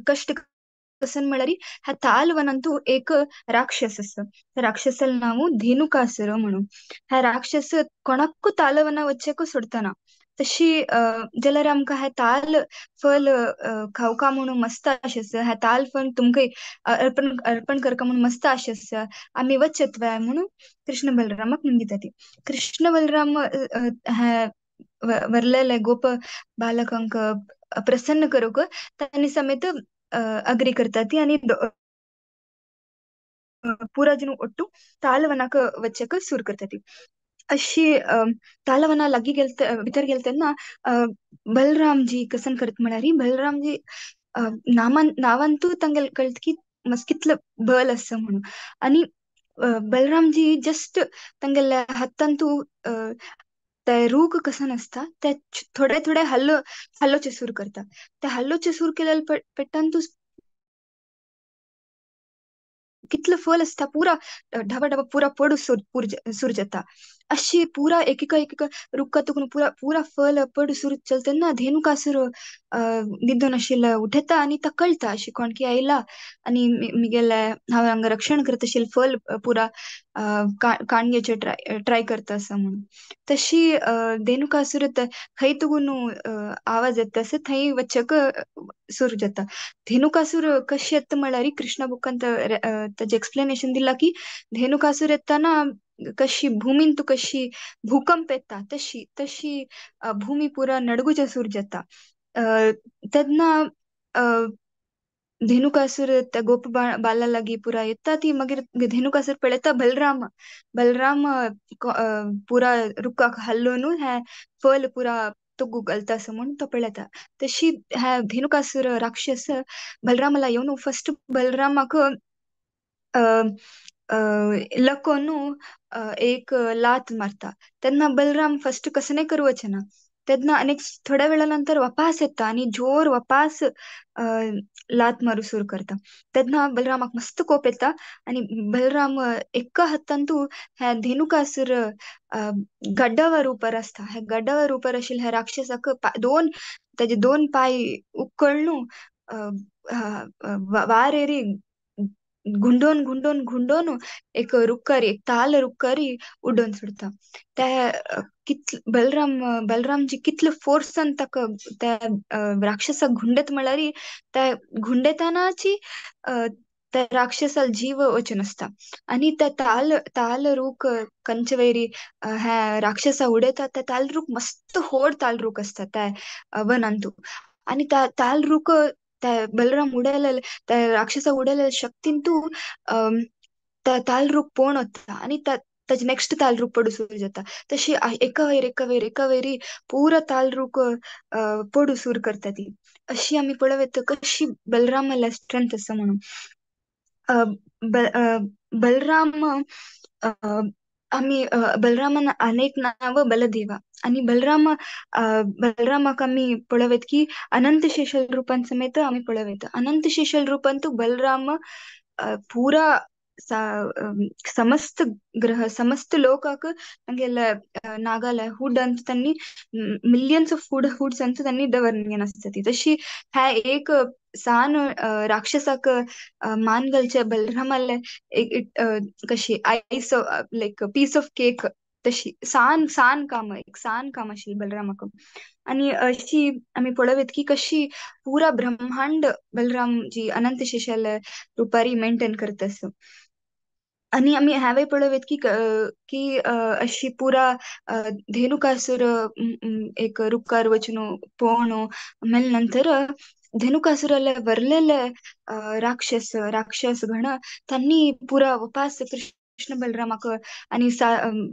कश्ट कसन म्हळ्यार ह्या तालवनांतू एक राक्षस आसा, त्या राक्षसाला नांव धेनुकासुर म्हणून. ह्या राक्षस कोणाकू तालवना वचचेकू सोडतना तशी जाल्यार आमकां हें ताल फल खावका म्हणून मस्त आशा आसा, ह्या ताल फल तुमकां अर्पण अर्पण करका म्हणून मस्त आशा आसा, आमी वचत वय म्हणून कृष्ण बलरामाक निमगिता ती. कृष्ण बलराम हे वरलेले गोप बालकांक प्रसन्न करूंक तांणी समेत अग्री करता ती आनी पुरा जण ಒಟ್ಟು ತಾಲವನಾಕ वचक सुरू करता ती. अशी तालवना लागीं गेल भितर गेल तेन्ना बलरामजी कसन करत म्हळ्यार बलरामजी नामान नावांतू तांगेले कळटा की मस्त कितलो बल आसा म्हणून. आनी बलरामजी जस्ट तांगेल्या हातांतू ते रूख कसन आसता ते थोडे थोडे हल्लो हल्लोचे सूर करता, ते हल्लोचे सूर केलेले पेट्टान तूं कितलो फल आसता पुरा ढाबा ढाबा पुरा पडू सुर जाता. अशी पुरा एकेका एकेका रुक्का तुकून पुरा पुरा फल पडू सुर चलता ना धेनुकासुर निदून आशिल्लो उठयता आनी ताका कळटा अशी कोण की आयला आनी मिगेले हांव हांगा रक्षण करता आशिल्लें फल पुरा काण घेवचे ट्राय ट्राय करता आसा म्हणून. तशी धेनुकासूर खंय तुगून आवाज येता आसा थंय वचक सुरू जाता. धेनुकासूर कशी येता म्हळ्यार कृष्ण बुकान ताजें एक्सप्लेनेशन दिला की धेनुकासूर येताना कशी भूमीन तू कशी भूकंप येता तशी तशी भूमी पुरा नडगुच्या सुरू जाता. तेन्ना धेनुकासूर त्या गोप बाला लागी पुरा येता ती मागीर धेनुकासूर पळयता बलराम बलराम पुरा रुखाक हल्लोवन हे फल पुरा तो घालता असं म्हणून तो पळयता. तशी ह्या धेनुकासूर राक्षस बलरामाला येवन फर्स्ट बलरामाक लकोन एक लात मारता. तेन्ना बलराम फर्स्ट कसं करू वचना. तेन्ना अनेक थोड्या वेळा नंतर वापास येता आणि जोर वापास लात मारू सुरू करता. तेन्ना बलरामाक मस्त कोप येता आणि बलराम एका हातांतू ह्या धेनुकासूर गड्डावर उपर असता. ह्या गड्डावर उपर आशिल्ल्या ह्या राक्षसाक दोन ताजे दोन पाय उकळून वारेरी गुंडोन गुंडोन गुंडोन एक रुक्कारी एक ताल रुक्कारी उडोवन सोडता. त्या कितल बलराम बलरामजी कितले फोर्सान ताका त्या राक्षसाक गुंडेत म्हळ्यार त्या गुंडेतानाची त्या राक्षसाल जीव वचून आसता. आणि त्या ताल ताल रूख कंचवैरी ह्या राक्षसा उडयता त्या ताल रूख मस्त होड ताल रूख आसता त्या वनांतू. आणि त्या ताल रूख त्या बलराम उडयलेले त्या राक्षसा उडयलेले शक्तीन तू त्या ताल रूख पोण वता आणि त्या ताजे नेक्स्ट ताल रूख पडू सुरू जाता. तशी एका वयर एका वयर एका वयरी पुरा ताल रूख पडू सुरू करता ती. अशी आमी पळोवं कशी बलरामाला स्ट्रेंथ आसा म्हणून. बलराम आमी बलरामान अनेक नांव बलदेवा आणि बलराम बलरामाक आमी पळोवं की अनंत शेषल रूपान समेत आमी पळोवं. अनंत शेषल रूपान तू बलराम पुरा समस्त ग्रह समस्त लोकाक तांगेले नागाले हुड अंत त्यांनी मिलियन्स ऑफ हुड्स अंत त्यांनी दवरलें आसता ती. तशी ह्या एक सान राक्षसाक मान घालचे बलरामाले एक कशी ice like piece of cake तशी सान सान काम एक सान काम आशिल्लें बलरामाक. आणि अशी आमी पळोवं की कशी पुरा ब्रह्मांड बलराम जी अनंत शेषाल रुपारी मेंटेन करता आसा. आणि आमी हांवें पळोवं की की अशी पुरा धेनुकासूर एक रुखार वचून पोवणो आमेल नंतर धेनुकासुराला वरलेले राक्षस राक्षस गण त्यांनी पुरा उपास कृष्ण बलरामाक आणि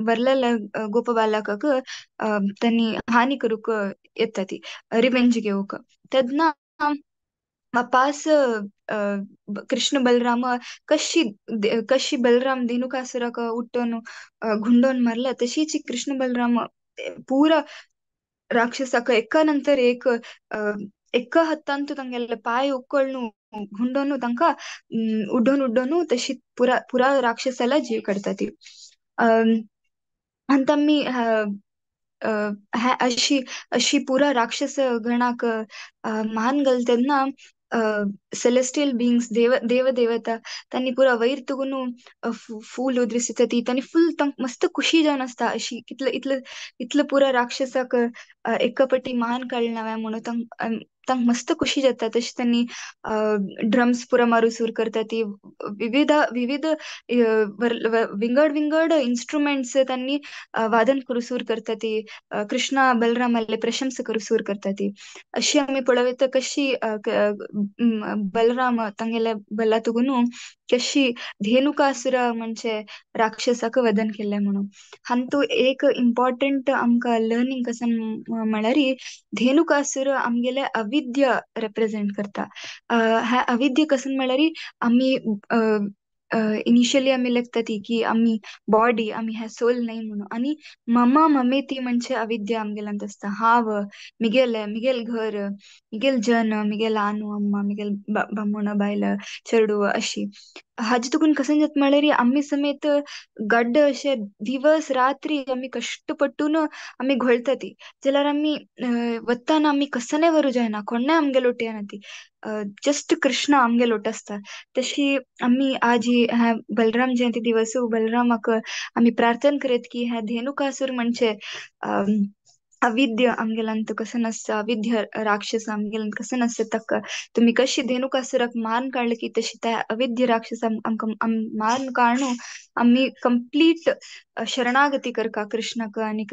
वरलेले गोपबालकाक त्यांनी हानी करूक येता ती रिवेंज घेवक. तेन्ना वापास कृष्ण बलराम कशी कशी बलराम धेनुकासुराक उठोवन गुंडोवन मारला तशीच कृष्ण बलराम पुरा राक्षसाक एका नंतर एक एका हातांतू तांगेले पाय उकळून गुंडोवन तांकां उडोवन उडोवन तशी पुरा पुरा राक्षसाला जीव काडटा ती. आनी आमी अशी अशी पुरा राक्षस गणाक मान घाल तेन्ना सेलेस्टियल बिंग्स देव देव देवता त्यांनी पुरा वयर तुगून फूल उद्रिसता ती त्यांनी फुल तांकां मस्त खुशी जावन आसता. अशी कितले इतले इतले पुरा राक्षसाक एकापटी मान काडलें हांवें म्हणून तांकां मस्त खुशी जाता. तशें त्यांनी ड्रम्स पुरा मारू सुरू करता ती विविध विविध विंगड विंगड इन्स्ट्रुमेंट्स त्यांनी वादन करू सुरू करता ती. कृष्णा बलरामाले प्रशंसा करू सुरू करता ती. अशी आमी पळोवं कशी बलराम तांगेले बला तुगून कशी धेनुकासुर म्हणजे राक्षसाक वदन केलें म्हणून. हांतू एक इम्पॉर्टंट आमकां लर्निंग कशें म्हळ्यार धेनुकासुर आमगेले अविद्या रेप्रेजेंट करता. ह्या अविद्या कशें म्हळ्यार आमी इनिशियली आमी लेखता ती की आमी बॉडी आमी ह्या सोल न्हय म्हणून. आनी ममा ममेती म्हणजे अविद्या आमगेल्यांत आसता. हांव मिगेले मिगेल घर मिगेल जन मिगेल आनु अम्मा मिगेल बामण बायल चेडू अशी हाजे तुकून कशें जाता म्हळ्यार आमी समेत गड्ड अशे दिवस रात्री आमी कश्ट पडटून आमी घोळटा ती. जाल्यार आमी वताना आमी कसने व्हरूं जायना कोण्णें आमगेलो उठयना ती. जस्ट कृष्ण आमगे लोट आसता. तशी आमी आज ह्या बलराम जयंती दिवस बलरामाक आमी प्रार्थना करीत की ह्या धेनुकासूर म्हणजे अविद्य आमगेलांत कसं नसता, अविद्य राक्षस आमगेलांत कसं नसता, तक तुम्ही कशी धेनुकासुराक मारून काडले की तशी त्या अविद्य राक्षस आमकां मारून काडून आमी कंप्लीट शरणागती करका कृष्णाक आणि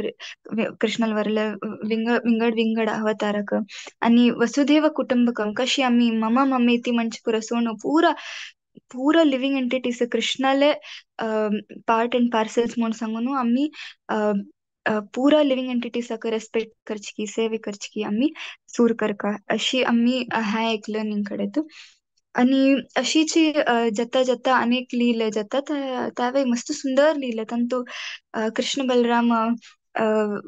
कृष्णाला वरले विंगड विंगड विंगड अवतारक आणि वसुधैव कुटुंबकम कशी आमी मम ममेती म्हणजे पुरा सोणू पुरा पूरा लिव्हिंग एंटिटीज कृष्णाले पार्ट अँड पार्सल्स म्हणून सांगून आम्ही पुरा लिव्हिंग एंटिटीजाक रेस्पेक्ट करची की सेवे करची की आम्ही सूर करका अशी आम्ही ह्या एक लर्निंग कडेत. आणि अशीची जाता जाता अनेक लिहिले जाता त्यावेळी मस्त सुंदर लिहिलं तांतू कृष्ण बलराम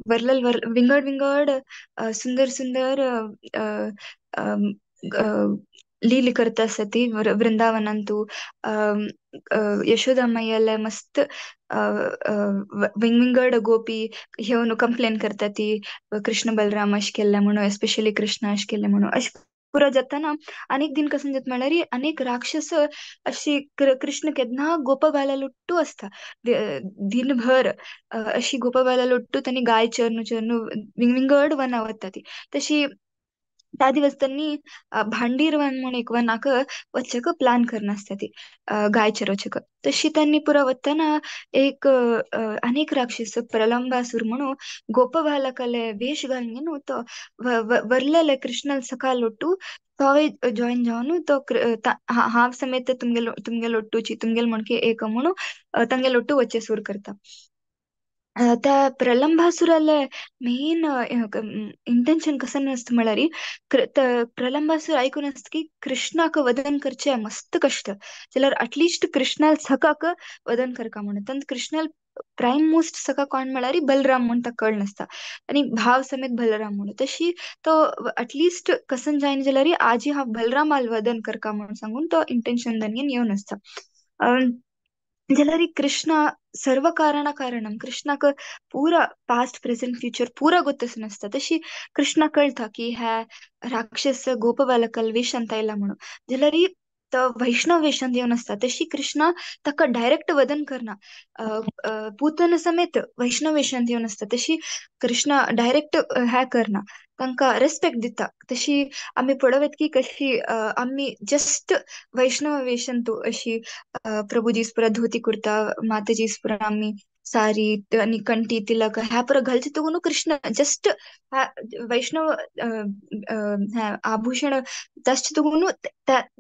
वरलल वर विंगड विंगड सुंदर सुंदर लीले करता आसा ती वृंदावनांतू यशोदा मैयाले मस्त विंगड गोपी घेवन कंप्लेन करता ती कृष्ण बलराम अशें केल्ले म्हणून, एस्पेशली कृष्ण अशें केल्ले म्हणून. अशें पुरो जाताना अनेक दिन कसं जाता म्हणल्यार अनेक राक्षस अशी कृष्ण केन्ना गोपबाला लुट्टू आसता दिनभर अशी गोपबाला लुट्टू तांणी गाय चरणू चरणू विंगड वना वता ती. तशी त्या दिवस त्यांनी भांडीर वन म्हणून एक वनाक वचक प्लॅन करना आसता ती गाय चरोचक. तशी त्यांनी पुरा वतना एक अनेक राक्षस प्रलंबासूर म्हणून गोपबालकाले वेश घालून घेऊन तो वरलेले कृष्णाल सकाळ लोटू तोय जॉईन जावन तो हांव समेत तुमगेलो तुमगेलो लोटूची तुमगेल म्हणके एक म्हणून तांगे लोटू वचे सूर करता. त्या प्रलंबासुराले मेन इंटेन्शन कसं नसतं म्हळ्यार प्रलंबासूर आयकून आसता की कृष्णाक वदन करचे मस्त कष्ट जाल्यार एटलिस्ट कृष्णाल सकाक वदन करका म्हणून. तांत कृष्णाल प्राईम मोस्ट सका कोण म्हळ्यार बलराम म्हूण ताका कळ नासता आनी भाव समेत बलराम म्हणून. तशी तो एटलिस्ट कसन जायना जाल्यार आजी हांव बलरामाल वदन करका म्हणून सांगून तो इंटेन्शन दान येवन आसता. जाल्यार कृष्ण सर्व कारणा कारणम कृष्णाक पुरा पास्ट प्रेझेंट फ्युचर पुरा गोत्तसून आसता. तशी कृष्णा कळटा की ह्या राक्षस गोपबालकल वेशांत आयला म्हणून, जाल्यार तो वैष्णव वेशांत येवन आसता. तशी कृष्णा ताका डायरेक्ट वदन करना पूतन समेत वैष्णव वेशांत येवन आसता. तशी कृष्णा डायरेक्ट ह्या करना तांकां रेस्पेक्ट दिता. तशी आमी पळोवत की कशी आमी जस्ट वैष्णव वेशांतू अशी प्रभुजीस पुरा धोती कुर्ता माताजीस पुरा आमी सारी आनी कंठी तिलक ह्या पुरा घालचे तगून कृष्ण जस्ट वैष्णव आभूषण तशें तगून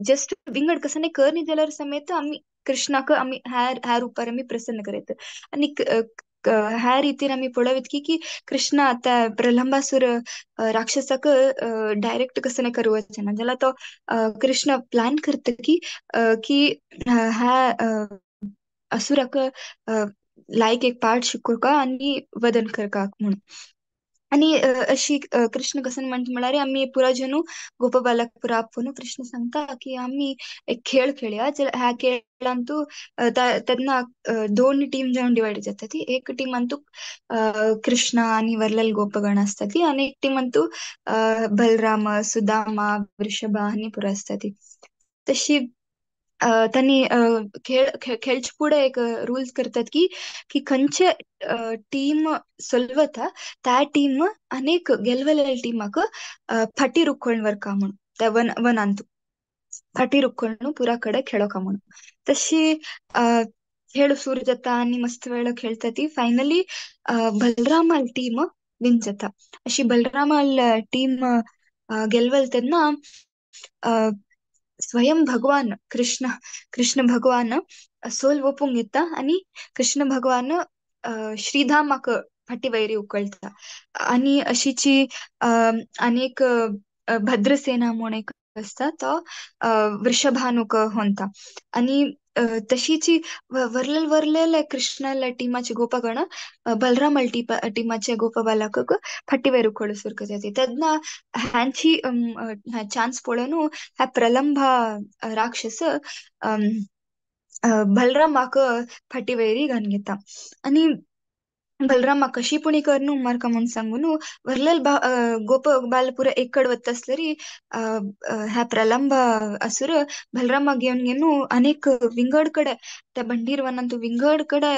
जस्ट विंगड कसं नाही कर जाल्यार समेत आमी कृष्णाक आमी ह्या ह्या रुपार आमी प्रसन्न करयत. आनी ह्या रितीन आमी पळोवत की की कृष्ण आतां प्रलंबासूर राक्षसाक डायरेक्ट कसं नाही करू वचना जाल्यार तो कृष्ण प्लॅन करता की की ह्या असुराक लायक एक पाठ शिकोवका आनी वदन करका म्हणून. आनी अशी कृष्ण कसन म्हणटा म्हळ्यार आमी पुरा जनू गोपबालक पुरा आपोवन कृष्ण सांगता की आमी एक खेळ खेळया. ह्या खेळांतू तेन्ना दोन टीम जावन डिवायड जाता ती. एक टीमांतू कृष्ण आनी वरलेल गोपगण आसता ती आनी एक टीमांतू बलराम सुदामा वृषभ आनी पुरा आसता ती. तशी त्यांनी खेळ खेळचे फुडें एक रुल्स करतात की की खंयचे टीम सोलवता त्या टीम अनेक ಗೆಲ್ವಲೆಲ್ टीमाक फाटी रुखोण वरका म्हणून त्या वनांतू फाटी रुखोण पुरा कडेन खेळोका म्हणून. तशी खेळ सुरू जाता आनी मस्त वेळ खेळता ती. फायनली बलरामाल टीम विन जाता. अशी बलरामाल टीम ಗೆಲ್ವಲ್ तेन्ना स्वयं भगवान कृष्ण कृष्ण भगवान सोल वोपूंक येता आनी कृष्ण भगवान श्रीधामाक फाटी वैरी उकळटा. आनी अशीची अनेक भद्रसेना म्हूण एक आसता तो वृषभानुक होंता. आनी तशीची वरलेल वरलेले कृष्णाले टीमाचे गोपगण बलरामाल टीमाचे गोपबालक फाटी वयर उकळ सुरू करता. तेन्ना ह्यांची चान्स पळोवन ह्या प्रलंबा राक्षस बलरामाक फाटी वयरी घालून घेता. आनी बलरामा कशी पुणी करनु मारका म्हूण सांगून व्हरलेल गोप बाल पुरा एक कड वता आसलरी ह्या प्रलंब असुर बलरामा घेवन घेवन अनेक विंगड कडे त्या बंडीर वनांत विंगड कडे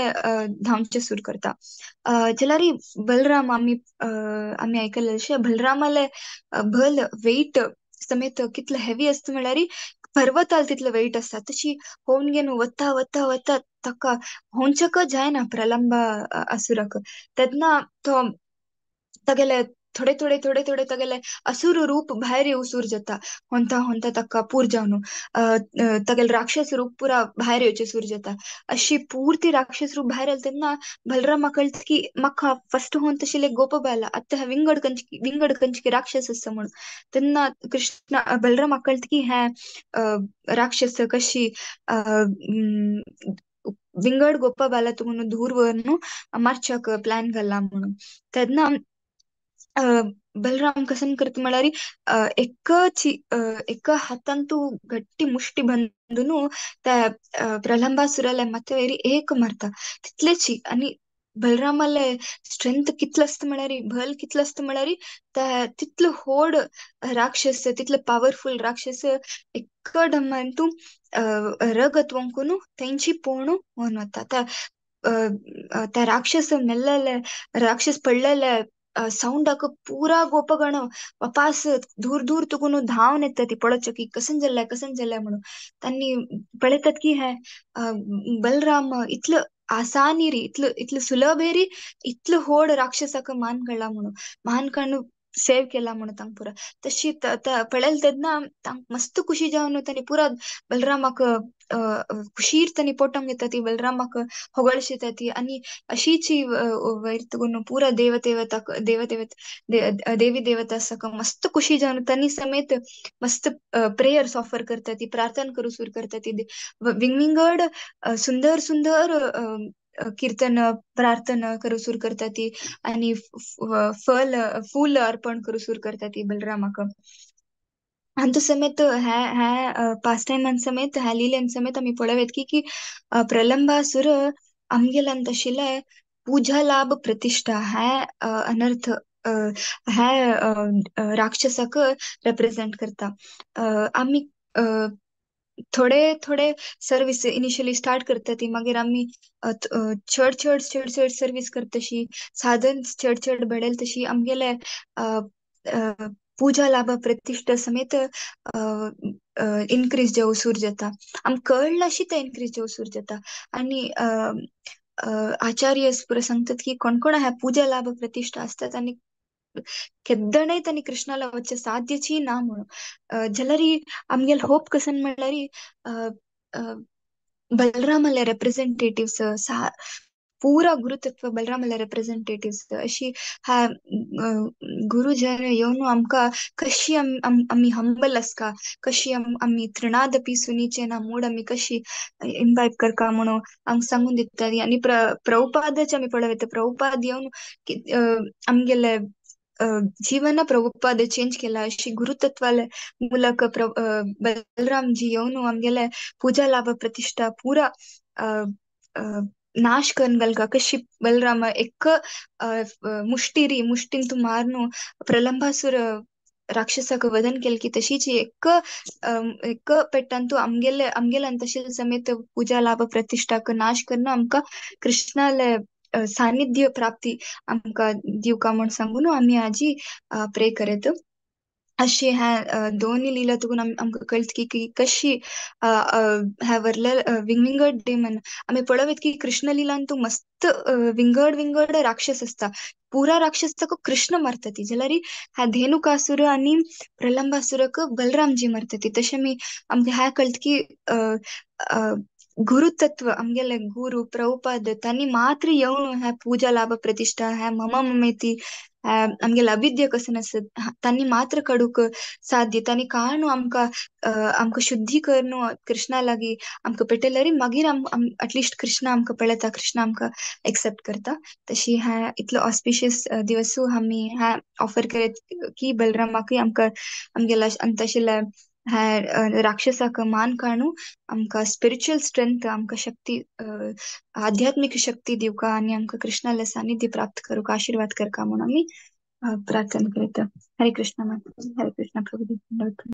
धांवचे सुरू करता. जाल्यार बलराम आमी आमी आयकलें अशें बलरामाले भल वेट समेत कितले हेवी आसता म्हळ्यार पर्वताल तितले वेट आसता. तशी होवन घेवन वता वता वता ताका होंचक जायना प्रलंब असुराक. तेन्ना तो तागेले थोडे थोडे थोडे थोडे तागेले असुर रूप भायर येवं सुरू जाता. होंता होंता ताका पूर जावन तागेले राक्षस रूप पुरा भायर येवचें सुरू जाता. अशी पुर्ती राक्षस रूप भायर आयलें तेन्ना बलरामाक कळटा की म्हाका फस्ट होवन तशें गोपबाला आतां विंगड कंचकी विंगड कंचकी राक्षस आसा म्हणून. तेन्ना कृष्ण बलरामाक कळटा की हें राक्षस कशी विंगड गोपबाला तूं म्हणून धूर व्हरून मारच्याक प्लॅन घाला म्हणून. तेन्ना बलराम कसन करता म्हळ्यार एका हातान तूं घट्टी मुष्टी बांदून त्या प्रलंबासुराले माथ्यावयर एक मारता तितलेची. आनी बलरामाले स्ट्रेंथ कितलो आसता म्हळ्यार बल कितलो आसता म्हळ्यार त्या तितलो होड राक्षस तितलो पावरफुल राक्षस एका डम्मान तूं रगत वोंकून तेंची पोणू होवन वता. त्या त्या राक्षस मेल्लेले राक्षस पडलेले सावंडाक पुरा गोपगण वापास दूर दूर तुकून धांवन येता ती पळोवचें की कसन जाल्लें कसन जाल्लें म्हणून. तांणी पळयतात की हे बलराम इतलो आसानी री इतलो इतलो सुलभ री इतलो होड राक्षसाक मान काडला म्हणून मान काडून सेव केला म्हणून तांकां पुरा. तशी पळयलें तेन्ना तांकां मस्त खुशी जावन तांणी पुरा बलरामाक खुशीर तांणी पोटोंक घेता ती बलरामाक होगळशेता ती. आनी अशीच वयर तुगून पुरा देवदेवताक देवदेवत देवी देवता सका मस्त खुशी जावन तांणी समेत मस्त प्रेयर्स ऑफर करता ती प्रार्थना करूं सुरू करता ती. विंगविंगड सुंदर सुंदर कीर्तन प्रार्थना करूं सुरू करता ती आनी फल फूल अर्पण करूं सुरू करता ती बलरामाक. हांतू समेत ह्या ह्या पास टायमान समेत ह्या लिलेन समेत आमी पळोवं की की प्रलंबासुर आमगेल्यान आशिल्लें पूजा लाभ प्रतिश्ठा ह्या अनर्थ ह्या राक्षसाक रेप्रेजेंट करता. आमी थोडे थोडे सर्वीस इनिशियली स्टार्ट करता ती मागीर आमी चड चड चड चड सर्वीस करता तशी साधन चड चड बडेल तशी आमगेले पूजा लाभ प्रतिश्ठा समेत इनक्रीज जावं सुरू जाता. आमकां कळना अशी तें इनक्रीज जावं सुरू जाता. आनी आचार्य पुरा सांगतात की कोण कोण ह्या पूजा लाभ प्रतिश्ठा आसतात आनी केद्दणय तांणी कृष्णाला वचचें साध्यची ना म्हणून. जाल्यार आमगेले होप कसन म्हळ्यार बलरामाले रेप्रेजेंटेटिव्स पुरा गुरुतत्व बलरामाले रेप्रेजेंटेटिव्स अशी ह्या गुरुजन येवन आमकां कशी आमी हंबल आसका कशी आमी तृणादपी सुनीचे ना मूड आमी कशी इम्बायब करका म्हणून आमकां सांगून दिता. आनी प्रभुपादाचे आमी पळोवं प्रभुपाद येवन आमगेले जीवन प्रभुपाद चेंज केला. अशी गुरुतत्वाले ಮೂಲಕ बलरामजी येवन आमगेले पूजा लाभ प्रतिश्ठा पुरा नाश करून घालका. कशी बलराम एक मुष्टीरी मुष्टीन तूं मारनू प्रलंबासुर राक्षसाक वधन केल की तशीच एक एक पेट्टान तूं आमगेले आमगेल्यान तशें समेत पूजा लाभ प्रतिश्ठाक नाश करून आमकां कृष्णाले सानिध्य प्राप्ती आमकां दिवका म्हूण सांगून आमी आजी प्रे करेत. अशी ह्या दोनी लिला तुकून आमकां कळटा की कशी ह्या व्हरले विंगविंगड डेमन आमी पळोवं की कृष्ण लिलान तूं मस्त विंगड विंगड राक्षस आसता. पुरा राक्षस ताका कृष्ण मारता ती जाल्यार ह्या धेनुकासुर आनी प्रलंबासुराक बलरामजी मारता ती. तशें आमी आमकां ह्या कळटा की गुरुतत्व आमगेले गुरु प्रभुपाद तांणी मात्र येवन ह्या पूजा लाभ प्रतिश्ठा ह्या मम ममेती आमगेले अविद्या कसन आसत तांणी मात्र काडूंक साध्य. तांणी काडून आमकां आमकां शुद्धी करून कृष्णा लागीं आमकां पेटयल्यार मागीर एटलिस्ट कृष्णा आमकां पळयता कृष्णा आमकां एक्सेप्ट करता. तशी ह्या इतलो ऑस्पिशियस दिवसू आमी ह्या ऑफर करीत की बलरामाकूय आमकां आमगेल्या अंत आशिल्ल्या ह्या राक्षसाक मान काणू आमकां स्पिरिच्युअल स्ट्रेंथ, आमकां शक्ती, आध्यात्मिक शक्ती दिवका आनी आमकां कृष्णाले सानिध्य प्राप्त करूका आशीर्वाद करका म्हणून आमी प्रार्थना करता. हरे कृष्ण माताजी, हरे कृष्ण प्रभुजी.